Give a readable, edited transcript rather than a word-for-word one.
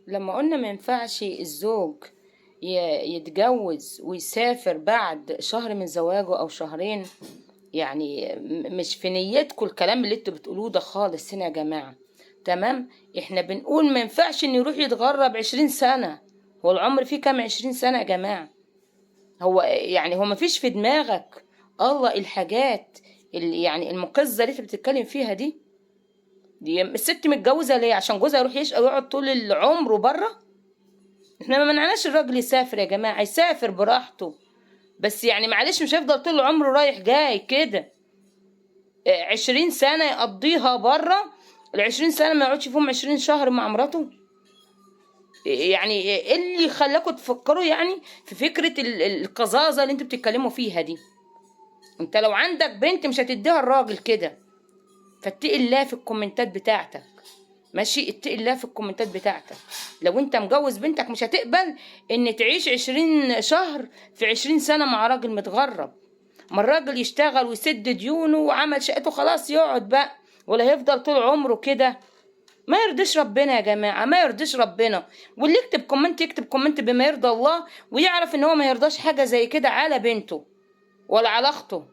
لما قلنا ما ينفعش الزوج يتجوز ويسافر بعد شهر من زواجه او شهرين، يعني مش في نيتكم الكلام اللي انتوا بتقولوه ده خالص هنا يا جماعة. تمام؟ احنا بنقول ما ينفعش ان يروح يتغرب 20 سنة. هو العمر فيه كام 20 سنة يا جماعة؟ هو يعني هو ما فيش في دماغك الله الحاجات اللي يعني المقزة اللي انت بتتكلم فيها دي؟ دي الست متجوزة ليه؟ عشان جوزها يروح يشقى ويقعد طول العمر بره؟ احنا ما منعناش الراجل يسافر يا جماعة، يسافر براحته، بس يعني معلش مش هيفضل طول عمره رايح جاي كده. 20 سنة يقضيها بره، ال20 سنة ما يقعدش فيهم 20 شهر مع مراته؟ يعني ايه اللي خلاكم تفكروا يعني في فكرة القذاذة اللي انتوا بتتكلموا فيها دي؟ انت لو عندك بنت مش هتديها الراجل كده. فاتقي الله في الكومنتات بتاعتك، ماشي؟ اتقي الله في الكومنتات بتاعتك. لو انت مجوز بنتك مش هتقبل ان تعيش 20 شهر في 20 سنة مع راجل متغرب. ما الراجل يشتغل ويسد ديونه وعمل شقته، خلاص يقعد بقى، ولا هيفضل طول عمره كده؟ ما يرضيش ربنا يا جماعة، ما يرضيش ربنا. واللي يكتب comment يكتب comment بما يرضى الله، ويعرف ان هو ما يرضاش حاجة زي كده على بنته ولا على اخته.